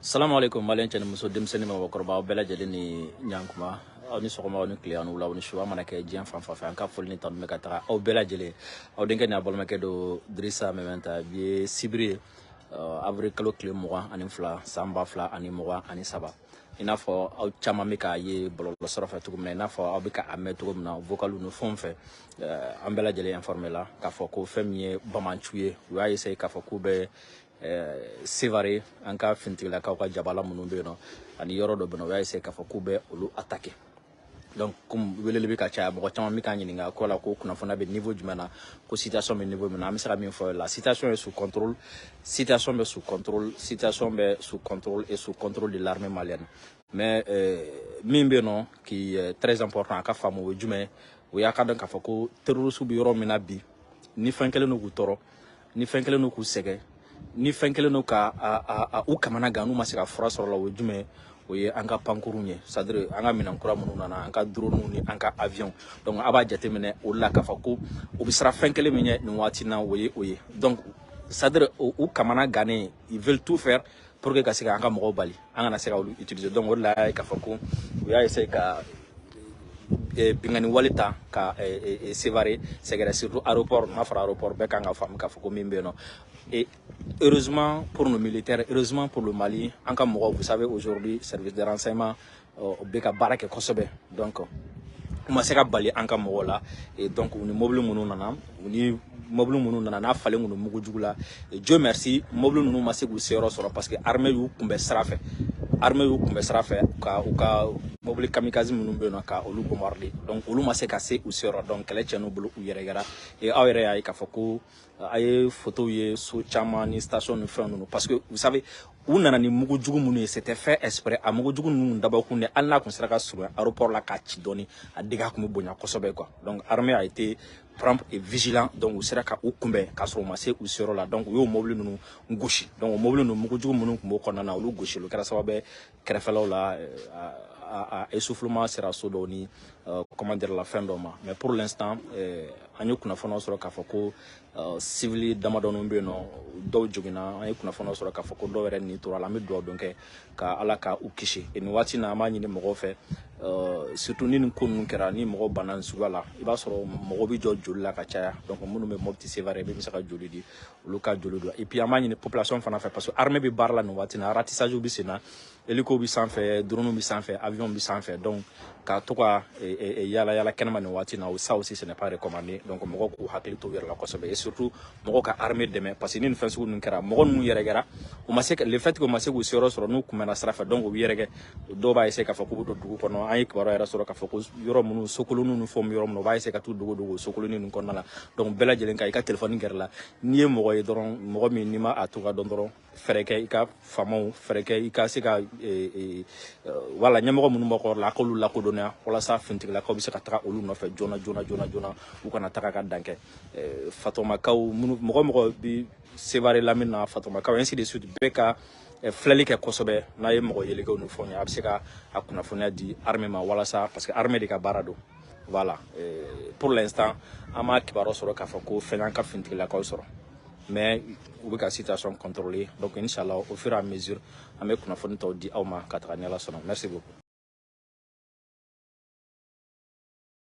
Salamu alaikum, malien cɛ ni muso, denmisɛnnin, mɔgɔkɔrɔba, aw bɛɛ lajɛlen ni ɲankuma, aw ni sɔgɔma, aw ni tile, aw ni wula, aw ni su. An mana kɛ diɲɛ fan fan fɛ, an ka foli ni tanu bɛ ka taga aw bɛɛ lajɛlen. Aw denkɛ ni a balimakɛ do, Dirisa Mɛmɛnta. Bi ye sibiri ye, avril kalo tile 22, san 2023. I n'a fɔ aw caman bɛ k'a ye bɔlɔlɔ sɔrɔ fɛ cogo min na, i n'a fɔ aw bɛ k'a mɛn cogo min na vocal ni fɛnw fɛ, an bɛɛ lajɛlen informé la k'a fɔ ko fɛn min ye bamancu ye, u y'a essayer k'a fɔ k'u bɛ Sevare, an ka finitigilakaw ka jabala minnu bɛ yen nɔ ani yɔrɔ dɔ bɛ yen nɔ, u y'a essayer k'a fɔ k'u bɛ olu attaquer. Donc comme weleli bɛ ka caya, mɔgɔ caman bɛ k'an ɲininka ko la ko kunnafoniya bɛ niveau jumɛn na, ko situation bɛ niveau min na, an bɛ se ka min fɔ, la situation est sous contrôle, situation bɛ sous contrôle, situation bɛ sous contrôle et sous contrôle de l'armée malienne. Mais min bɛ yen nɔ qui est très important a ka faamu, o ye jumɛn ye? O y'a ka dɔn k'a fɔ ko terroriste bɛ yɔrɔ min na bi, ni fɛn kɛlen don k'u tɔɔrɔ, ni fɛn kɛlen don k'u sɛgɛn, ni fɛn kɛlen don ka a u kamana gan, n'u ma se ka fura sɔrɔ la, o ye jumɛn ye? O ye an ka pankurun ye, c'est à dire an ka minɛn kura minnu nana, an ka drone ni an ka avion. Donc a b'a jateminɛ o la k'a fɔ ko u bɛ siran fɛn kelen min ɲɛ nin waati na, o ye o ye. Donc c'est à dire u kamana gannen, ils veulent tout faire pour que ka se ka an ka mɔgɔw bali an kana se ka olu utiliser. Donc o de la y'a ye k'a fɔ ko u y'a essayer ka bingani wale ta ka Sévaré sɛgɛrɛ, surtout aéroport. N'a fɔra aéroport, bɛɛ kan ka faamu k'a fɔ ko min bɛ yen nɔ. Et heureusement pour nos militaires, heureusement pour le Mali, an ka mɔgɔw, vous savez, aujourd'hui service de renseignement bɛ ka baara kɛ kosɛbɛ. Donc u ma se ka bali an ka mɔgɔw la. Et donc u ni mobili minnu nana, u ni mobili minnu nana n'a falen kun don mugujugu la, et Dieu merci, mobili ninnu ma se k'u seyɔrɔ sɔrɔ parce que armée y'u kunbɛn sira fɛ, armée y'u kunbɛn sira fɛ ka u ka mobili kamikaze minnu bɛ yen nɔ, ka olu bombarder. Donc olu ma se ka se u seyɔrɔ. Donc kɛlɛ tiɲɛn'u bolo, u yɛrɛ kɛra. Et aw yɛrɛ y'a ye k'a fɔ ko a ye photo ye so caman ni station ni fɛn ninnu, parce que vous savez, u nana ni mugujugu minnu ye, c'était fait exprès. A mugujugu ninnu dabɔkun de, hali n'a kun sera ka surunya aéroport la k'a ci dɔɔni, a dégâts kun bɛ bonya kosɛbɛ quoi. Donc armée a été prompt et vigilant. Donc u sera ka u kunbɛn k'a sɔrɔ u ma se u seyɔrɔ la. Donc u y'o mobili ninnu gosi. Donc o mobili ninnu, mugujugu minnu tun b'o kɔnɔna na, olu gosi, olu kɛra sababu ye kɛrɛfɛlaw la, a essoufflement sera so dɔw ni comment dire la fɛn dɔw ma. Mais pour l'instant, an ye kunnafoniyaw sɔrɔ k'a fɔ ko civil damadɔni bɛ yen nɔ, dɔw joginna. An ye kunnafoniyaw sɔrɔ k'a fɔ ko dɔw yɛrɛ ni tora la. An bɛ dugawu don kɛ ka Ala ka u kisi. Et nin waati na, an b'a ɲini mɔgɔw fɛ, surtout ni nin ko ninnu kɛra, ni mɔgɔ banna nin suguya la, i b'a sɔrɔ mɔgɔ bɛ jɔ joli la ka caya. Donc minnu bɛ Mopti, Sévaré, bɛ se ka joli di, olu ka joli don. Et puis an b'a ɲini population fana fɛ, parce que armée bɛ baara la nin waati na, ratissage bɛ sen na, hélico bɛ sanfɛ, drone bɛ sanfɛ, avion bɛ sanfɛ. Donc ka to ka yala yala kɛnɛma nin waati na, ça aussi, ce n'est pas recommandé. Donc mɔgɔw k'u hakili to u yɛrɛ la kosɛbɛ et surtout mɔgɔw ka armée dɛmɛ, parce que ni nin fɛn sugu ninnu kɛra, mɔgɔ ninnu yɛrɛ kɛra, u ma se, le fait que u ma se k'u seyɔrɔ sɔrɔ, n'u kunbɛnna sira fɛ, donc u bɛ yɛrɛkɛ. Dɔw b'a essayer k'a fɔ k'u bɛ don dugu kɔnɔ. An ye kibaruya yɛrɛ sɔrɔ k'a fɔ ko yɔrɔ minnu sokolonin ni fɛnw bɛ yɔrɔ minnu, u b'a essayer ka t'u dogo dogo sokolonin ninnu kɔnɔna la. Donc bɛɛ lajɛlen ka i ka téléphone gɛrɛ la, n'i ye mɔgɔ ye dɔrɔn, mɔgɔ min n'i ma a to ka dɔn dɔrɔn, fɛɛrɛ kɛ i ka faamaw, fɛɛrɛ kɛ i ka se ka wala ɲɛmɔgɔ minnu b'aw kɔrɔ la, a k'olu lakodɔnniya walasa finitigilakaw bɛ se ka taga olu nɔfɛ joona joona joona joona, u kana taga ka dan kɛ Fatomakaw minnu, mɔgɔ mɔgɔ bi Sevare lamini na, Fatomakaw, ainsi de suite, bɛɛ ka filɛli kɛ kosɛbɛ. N'a ye mɔgɔ yelekew ni fɛnw ye, a bɛ se ka a kunnafoniya di armée ma walasa, parce que armée de ka baara don. Voilà, pour l'instant an m'a kibaruya sɔrɔ k'a fɔ ko fɛn y'an ka finitigilakaw sɔrɔ, mais u bɛ ka situation contrôler. Donc inchallah, au fur et à mesure, an bɛ kunnafoni tɔw di aw ma ka taga ni Ala sɔnna. Merci beaucoup.